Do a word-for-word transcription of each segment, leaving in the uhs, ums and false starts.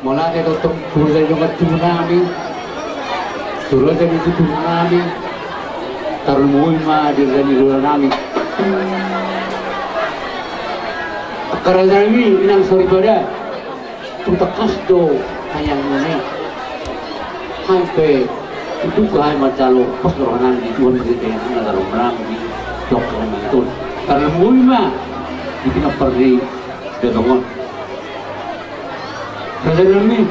Mauliate tongtong tu raja ni dongan tubu nami, tu raja ni tubu nami, tarlumobi ma di raja ni huria nami. Angka raja nami, inang soripada, tung tangkas do tangiangmuna i. Sampe itutu hami manjalo pos do roha nami di Tuhan, di tangiangmuna, tarlumobi ma di dongan nami i. Tarlumobi ma di pinompar ni Betong on. Raja nami,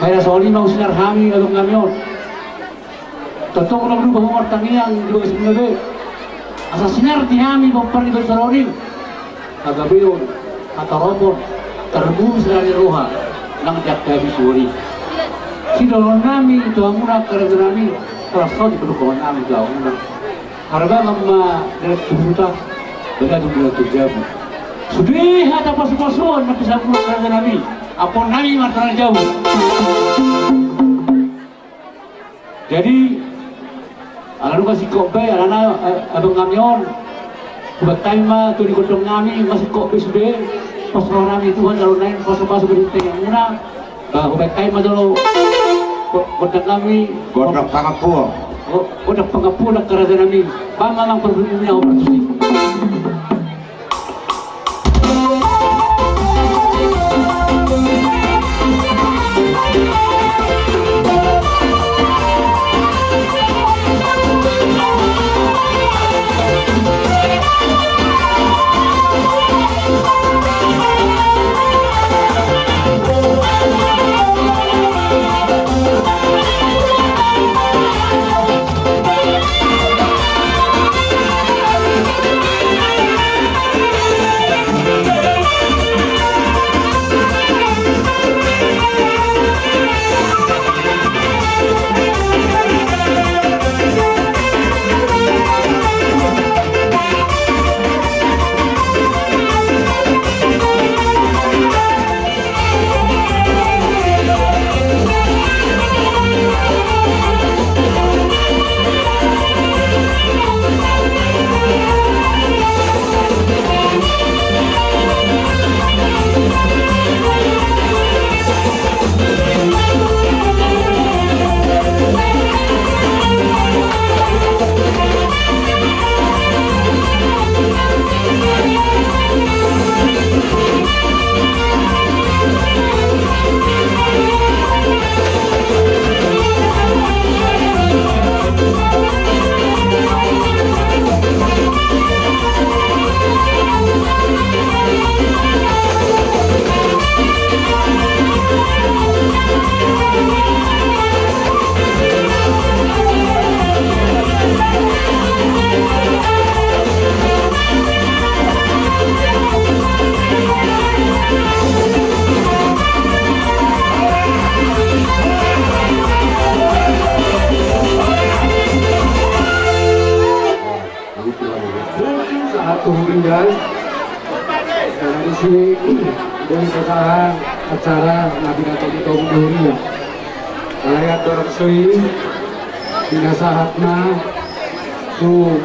hira songon i ma husinar hami, adong nami on. Tongtong unang lupa ho martangiang di bagas muna be, asa sinar di hami pinompar ni basa on i hagabeon, hatoropon, tarlumobi sinar ni roha nang di angka habisuhon i. Sidohonon nami tu hamuna angka raja nami, horas saut di padokhon nami tu hamuna. Harbangan ma dalan tu huta, bagatung dalan tu jabu. Sude hata pasupasuon na pinasahat muna raja nami, ampuon nami ma tu na jabu. Jadi ala nunga singkop be, alana, eh, adong nami on, hubaen hami ma tu di gondang nami, masingkop be sude, pos roha nami Tuhan, jalo nai pasupasu be di tangiangmuna. Ba, hubaen hami ma jolo gondang nami. Gondang pangampuon. Gondang pangampuon angka raja nami. Ba, amang parhundul ni ahu partusi. Sahat tu huria. Dari sini, dari kesahan acara na pinatong-tong di huria. Alai andorang so i, pinasahat ma tu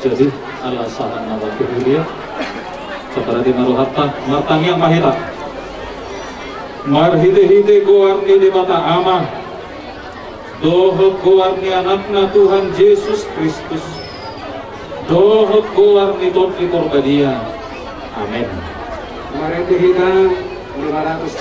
Jadi, ala sahat na waktu dia, saparade ma rohanta, martangiang ma hita. Marhitehite goar ni Debata Ama, dohot goar ni Anakna Tuhan Jesus Kristus, dohot goar ni Tondi Porbadia. Amen. Marhite hita lima ratus.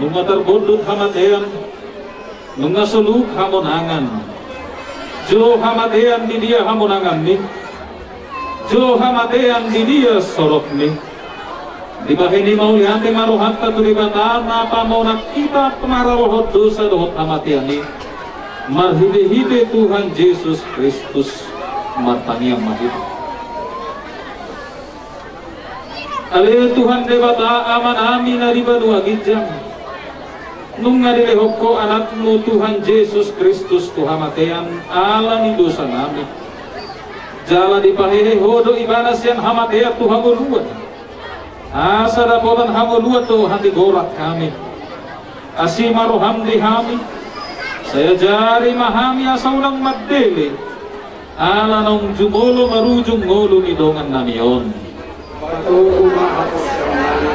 Nunga tarbondut hamatean, nunga soluk hamonangan. Jolo hamatean, di dia hamonanganmi? Jolo hamatean, di dia sorokmi? Dibahen i mauliate ma rohanta tu Debata na pamonang hita maralohon dosa dohot hamatean i. Marhitehite Tuhan Jesus Kristus, martangiang ma hita. Ale Tuhan Debata Amanami na di banua ginjang, nunga dilehon Ho Anakmu Tuhan Jesus Kristus tu hamatean ala ni dosanami. Jala dipahehe Ho do Ibana sian hamatean tu hangoluan, asa dapotan hangoluan do hatigoran hami. Asi ma roham di hami, sai ajari ma hami asa unang mandele, ala naung jumolo marujung ngolu ni dongannami on. Patupa ma haporseaonnami,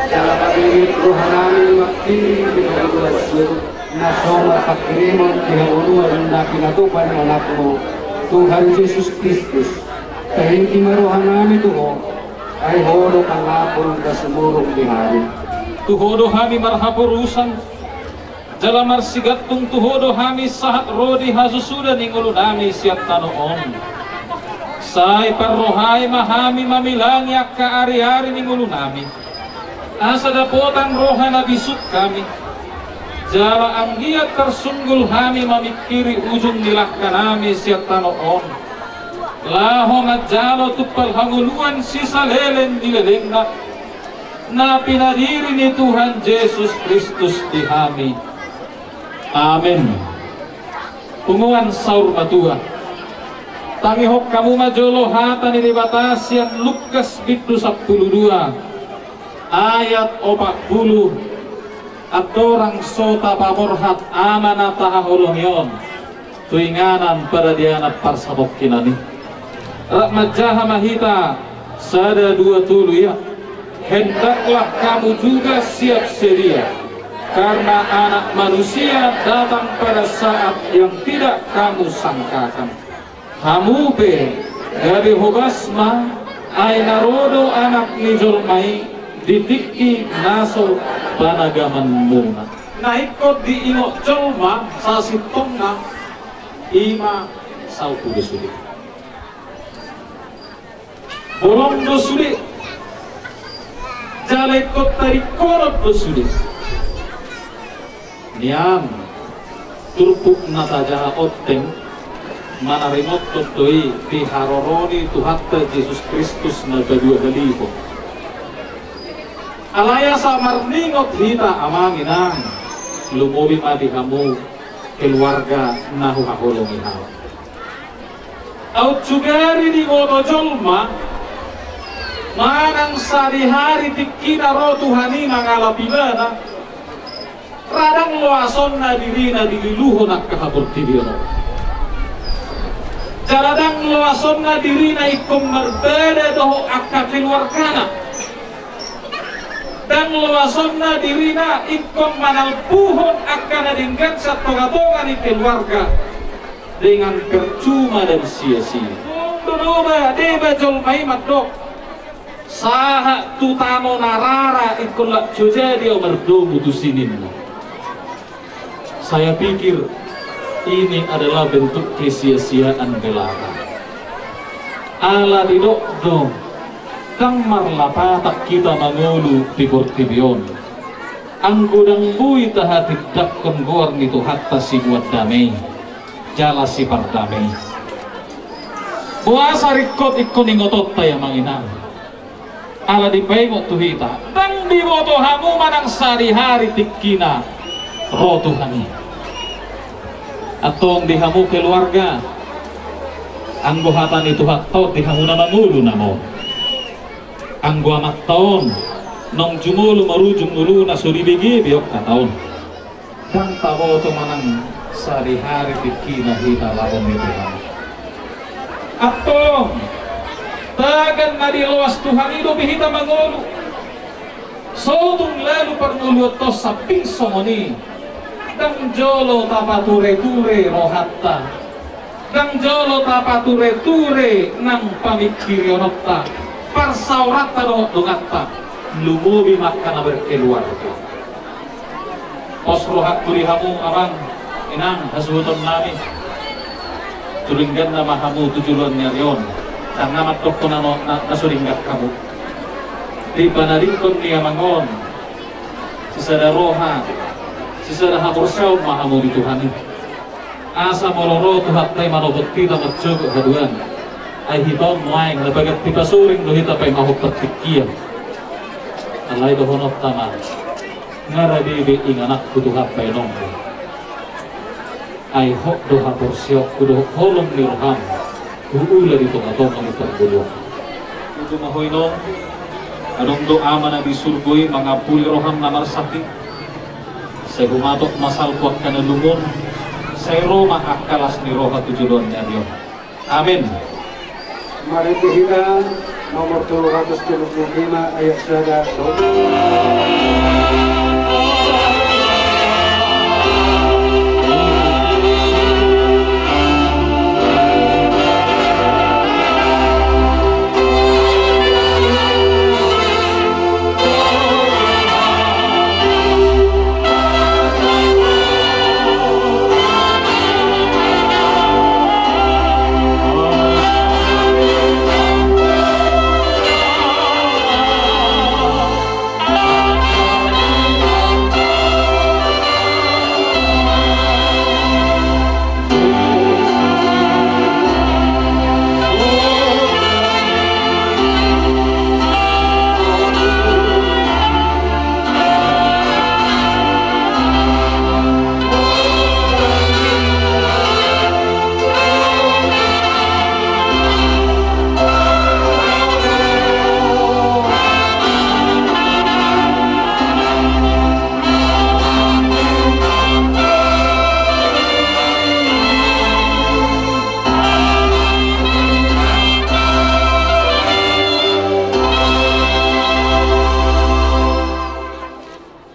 jala pabege rohanami manghirim di hangoluan, na songon panghirimon di hangoluan na pinatupa ni Anakmu, Tuhan Jesus Kristus. Tahinhon ma rohanami tu Ho, ai Ho do pangampun na sumurung di hami. Tu Ho do hami marhaporusan, jala marsigantung tu Ho do hami sahat ro di hasusuda ni ngolunami sian tano on. Sai parrohai ma hami mamilangi angka ariari ni ngolunami, asa dapotan roha na bisuk hami, jala anggiat tarsunggul hami mamingkiri ujung ni langkanami sian tano on, laho manjalo tumpal hangoluan sisaleleng ni lelengna, na pinadiri ni Tuhan Jesus Kristus di hami. Amen. Punguan saur matua, tangihon hamu ma jolo hata ni Debata sian Lukas bindu sampulu dua, ayat opat pulu. Andorang so tapaborhat Ama na tahaholongi on tu inganan paradianan parsatongkinan i, rap manjaha ma hita. Sada, dua, tolu, ia. Hendaklah kamu juga siap sedia, karena Anak Manusia datang pada saat yang tidak kamu sangkakan. Hamu pe gabe hobas ma, ai na ro do Anak ni jolma i di tingki na so panagamanmuna. Na ingkon diingot jolma sasintongna, i ma saut do sude. Bolon do sude, jala ingkon taringkoton do sude. Nian, turpuk na tajaha onteng, manaringothon do i di haroro ni Tuhanta Jesus Kristus na paduahalihon. Alai asa marningot hita amang inang, lumobi ma di hamu keluarga na huhaholongi hau. Aut sugari diboto jolma manang sadihari tingkina ro Tuhan i mangalap ibana, ra ndang loasonna dirina dililuhon angka haportibion on. Jala ndang loasonna dirina ingkon marbada dohot angka keluargana. Ndang loasonna dirina ingkon manalpuhon angka na denggan sian tongatonga ni keluarga dengan percuma dan sia-sia. Dong do noba deba jolma i mandok, sahat tu tano na rara ingkon lak jo jadi au mardomu tusi ninna. Saya pikir ini adalah bentuk kesia-siaan belaka. Ala didok do, ndang marlapatan hita mangolu di portibi on anggo ndang boi tahatindanghon goar ni Tuhanta sibuat dame i jala sipardame i. Boasa ringkot ingkon ingotonta i, amang inang? Ala dipaingot tu hita, ndang diboto hamu manang sadihari tingkina ro Tuhan i. Antong di hamu keluarga, anggo hata ni Tuhanta on di hamu na mangolu nama on. Anggo amanta on, naung jumolo marujung ngoluna, so dibege be on hata on. Ndang taboto manang sadihari tingkina hita laho ni Tuhan. Antong, tagan na diloas Tuhan i dope hita mangolu. So tung lalu parngoluanta on sambing songon i, ndang jolo tapature-ture rohanta. Ndang jolo tapatureture nang pamingkiriononta, parsaoranta dohot donganta, lumobi ma angka na berkeluarga. Pos rohangku di hamu amang inang hasuhutonnami. Tu dengganna ma hamu tu joloan ni ari on, ndang na mandokkon na, na, na so denggan hamu. Dipanadingkon ni amang on sisada roha, sisada haporseaon ma hamu di Tuhan i. Asa molo ro Tuhanta i manopot hita manjou haduan, ai hita on nuaeng na bagas dipasuring do hita paimahon partingkian. Alai dohononta ma, nga rade be ingananku Tuhan baenonmu. Ai hot do haporseaonku dohot holong ni roham huula di tongatonga ni parngoluan. Tutu ma ho inong, adong do Ama na di surgo i mangampuli roham na marsahit. Sai humatop ma salpu angka na lungun, sai ro ma angka las ni roha tu joloan ni ari on. Amen. Marende hita nomor tolu ratus tolu puluh lima ayat sada.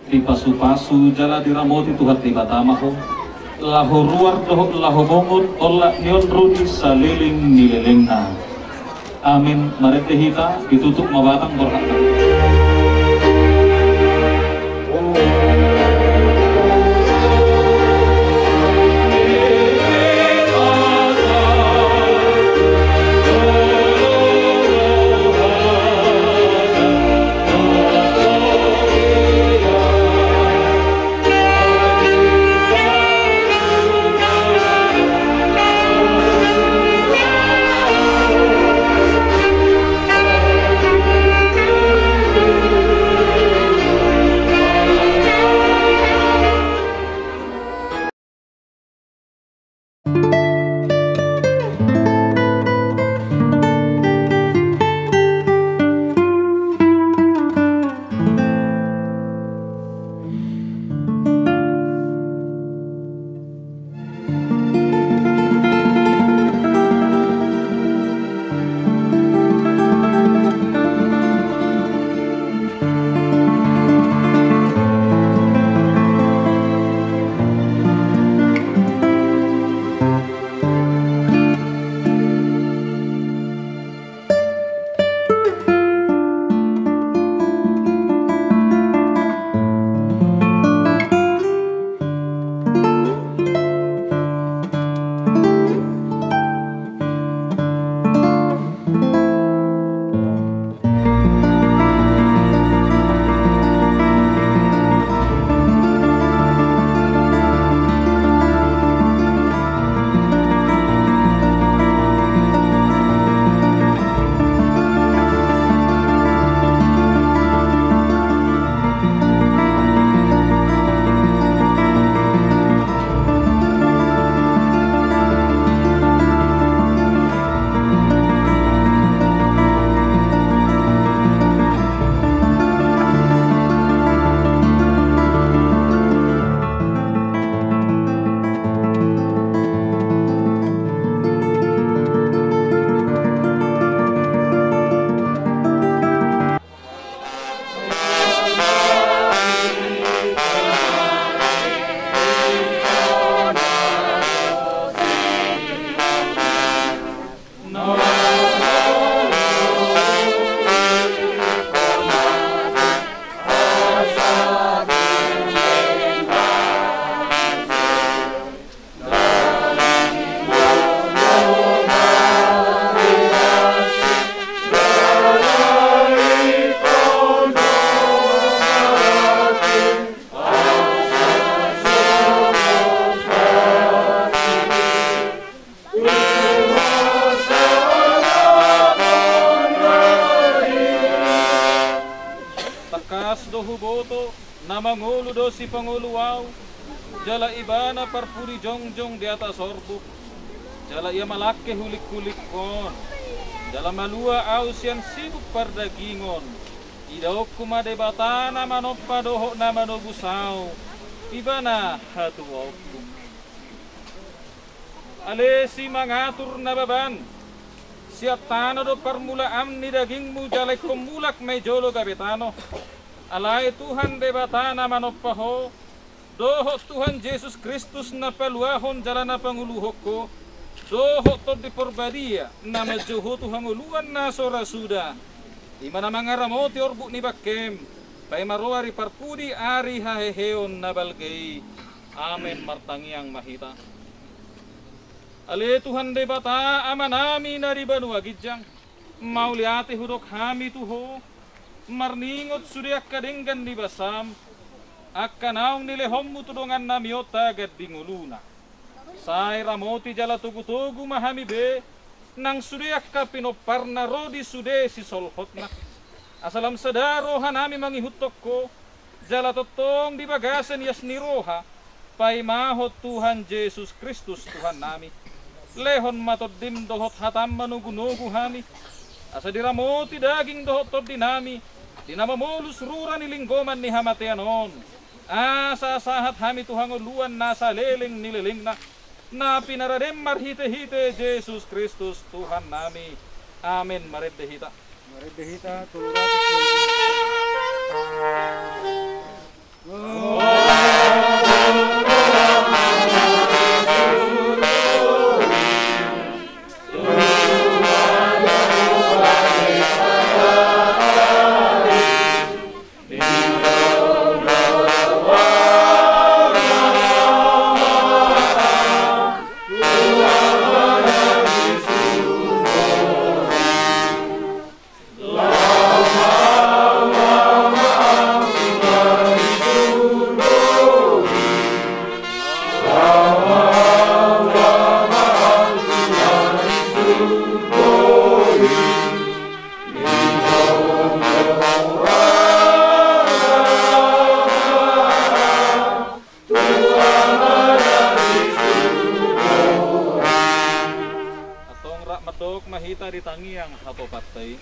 Dipasupasu jala diramoti Tuhan Debata ma ho, laho ruar dohot laho bongot, olat ni on ro di saleleng ni lelengna. Amen. Marende hita, ditutup ma batang borhat. Na mangolu do sipangolu au, jala Ibana parpudi jongjong di atas orbuk, jala Ia malangke hulingkhulinghon, jala malua au sian sibuk pardagingon. Idaonku ma Debata na manompa dohot na manobus au, Ibana hatuaonku. Ale simangatur na baban, sian tano do parmulaan ni dagingmu, jala ingkon mulak ma i jolo gabe tano. Alai Tuhan Debata na manompa ho, dohot Tuhan Jesus Kristus na paluahon jala na panguluhon ho, dohot Tondi Parbadia na manjou ho tu hangoluan na so ra suda, i ma na mangaramoti orbuk ni bangkem, paima ro ari parpudi, ari haheheon na balga i. Amen. Martangiang ma hita. Ale Tuhan Debata, Amanami na di banua ginjang, mauliate hudok hami tu Ho, marningot sude angka denggan ni basam, angka naung nilehonmu tu dongannami on tagan di ngoluna. Sai ramoti jala togutogu ma hami be, nang sude angka pinomparna ro di sude sisolhotna. Asa lam sada rohanami mangihuthon Ho, jala tongtong di bagasan ias ni roha, paimahon Tuhan Jesus Kristus Tuhannami. Lehon ma Tondim dohot hatam manogunogu hami, asa diramoti daging dohot tondinami di na mamolus rura ni linggoman ni hamatean on, asa sahat hami tu hangoluan na saleleng ni lelengna, na pinaradean marhitehite Jesus Kristus Tuhannami. Amen. Marende hita. Marende hita, tolu ratus. Antong rap mandok ma hita di tangiang hatopanta i.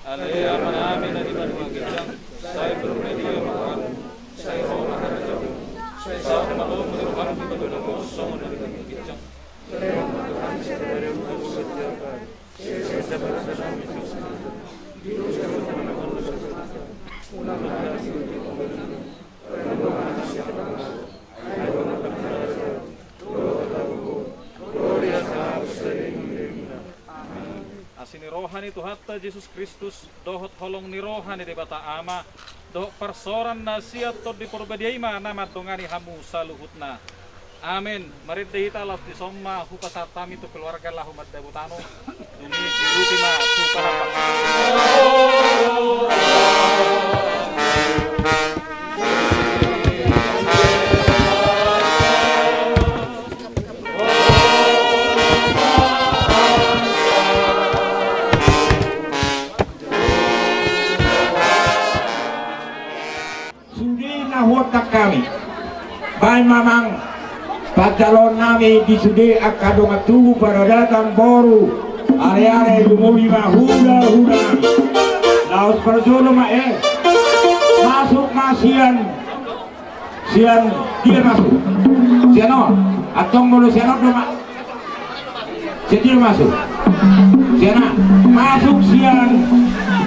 Ale Amanami na di banua ginjang, sai pinarbadia ma goarmu, sai ro ma harajaonmu, sai saut ma lomo ni roham di banua ginjang songon na di banua ginjang. Asi ni roha ni Tuhanta Jesus Kristus, dohot holong ni roha ni Debata Ama, dohot parsaoran na sian Tondi Parbadia i ma na mandongani hamu saluhutna. Amen. Marende hita, laos dison ma hupasahat hami tu keluarga laho mandabo tano. Dung i diuduti ma tu panambang. Sude na huhontan hami, baen ma amang panjaloonnami di sude angka dongan tubu, paradatan, boru, aleale, dumodi ma hulahula. Laos parjolo ma, eh, masuk ma sian, sian dia masuk? Sian on. Antong molo sian on do ma. Sian dia masuk? Sian on. Masuk sian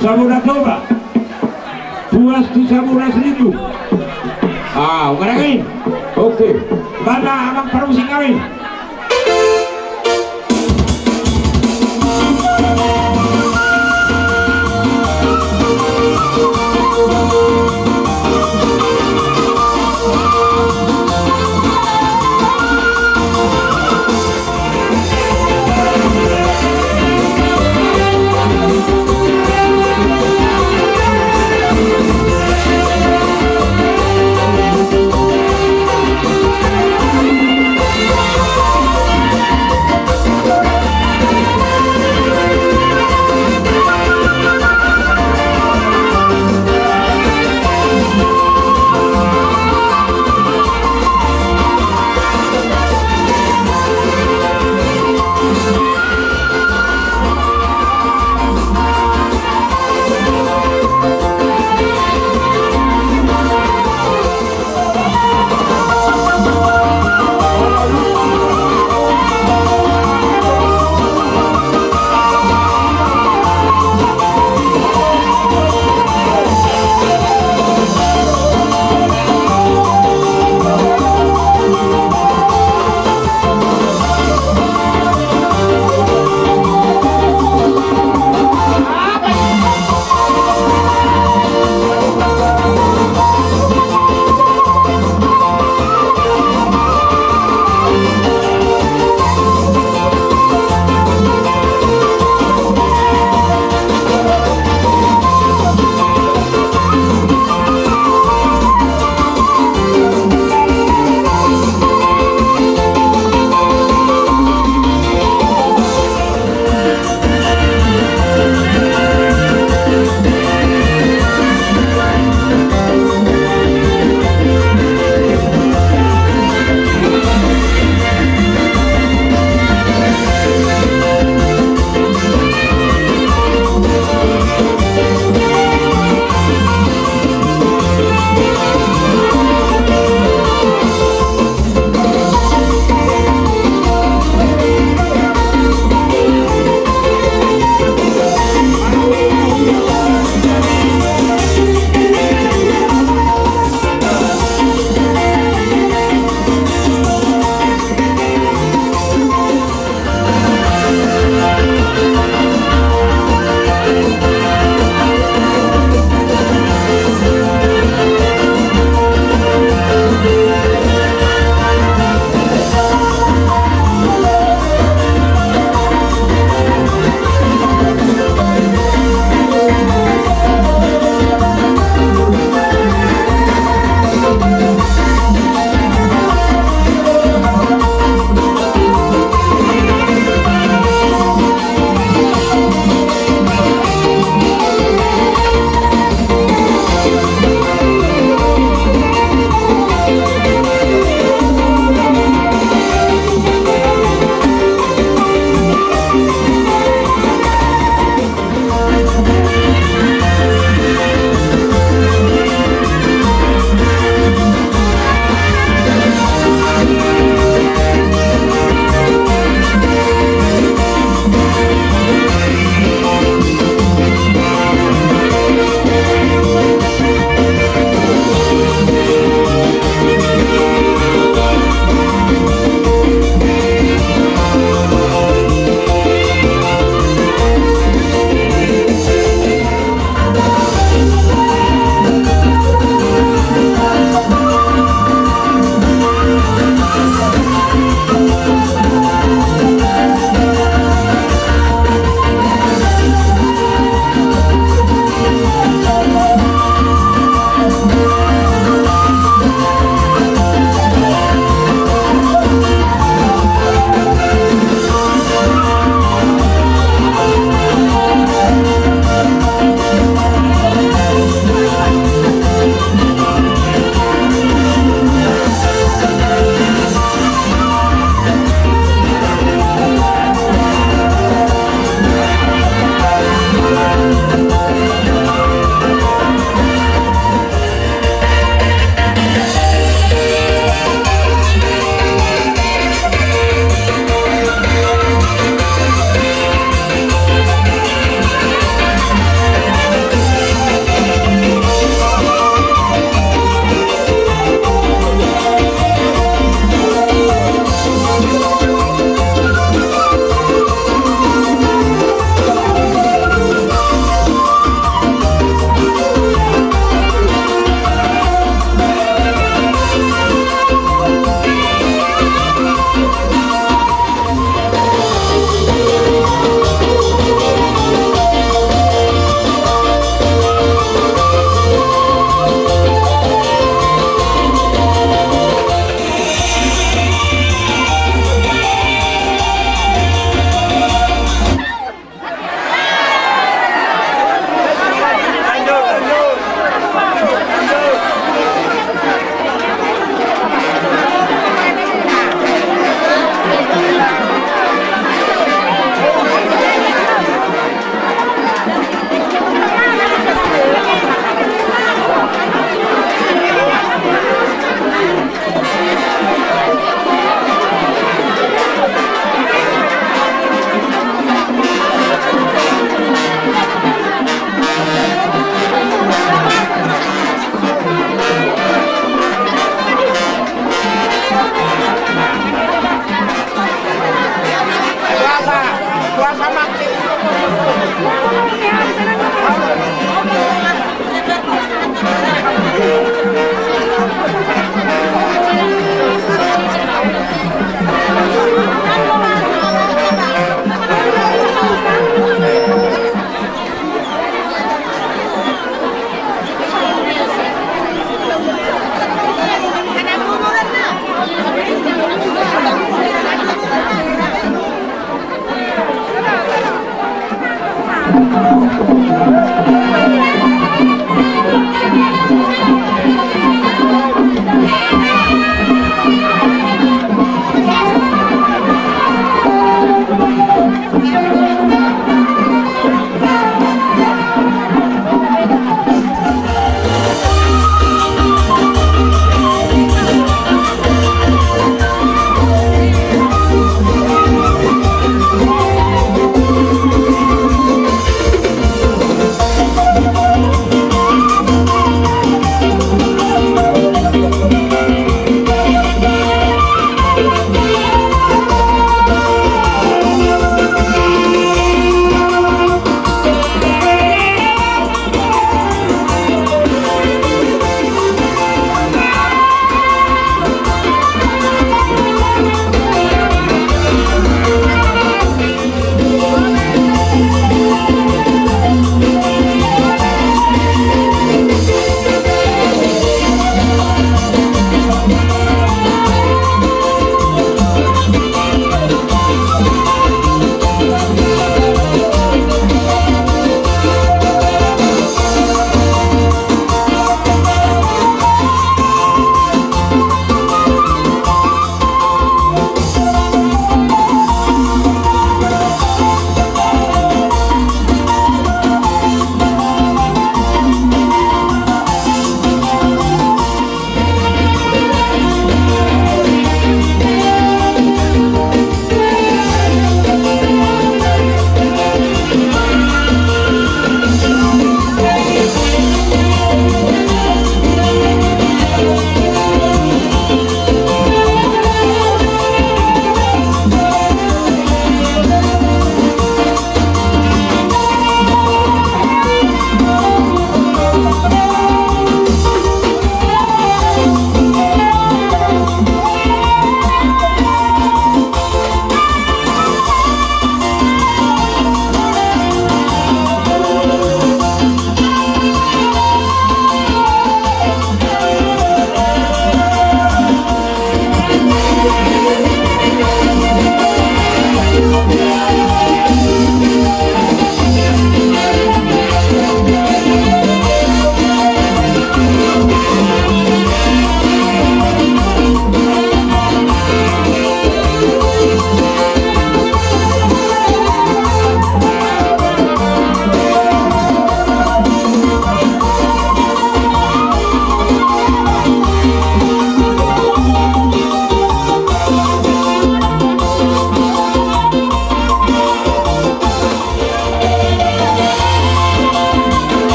Samudra Toba. Puas tu Samudra Selindung. Ah, ungarang i. Oke. Mana amang parmusik nami?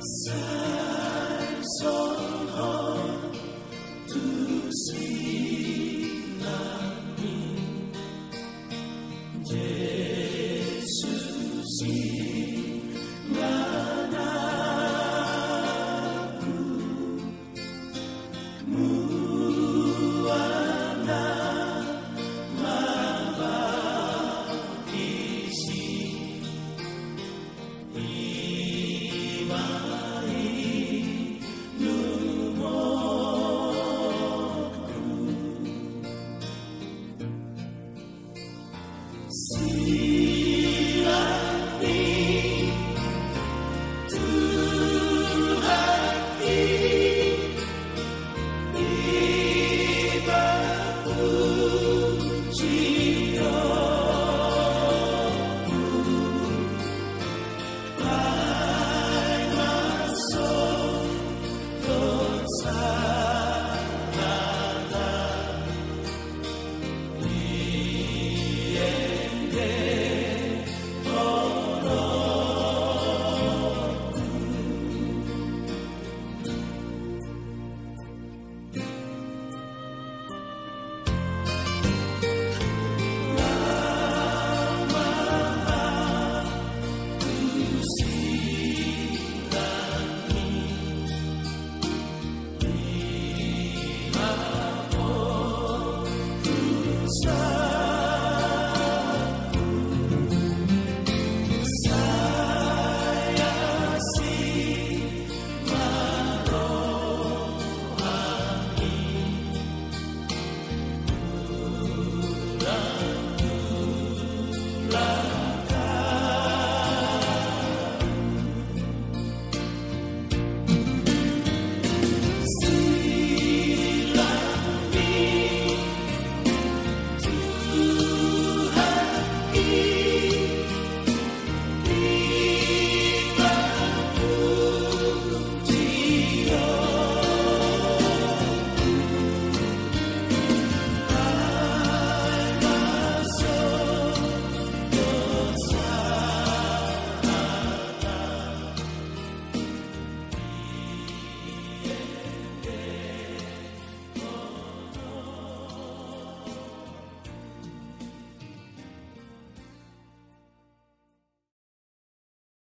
Sing song home to sweet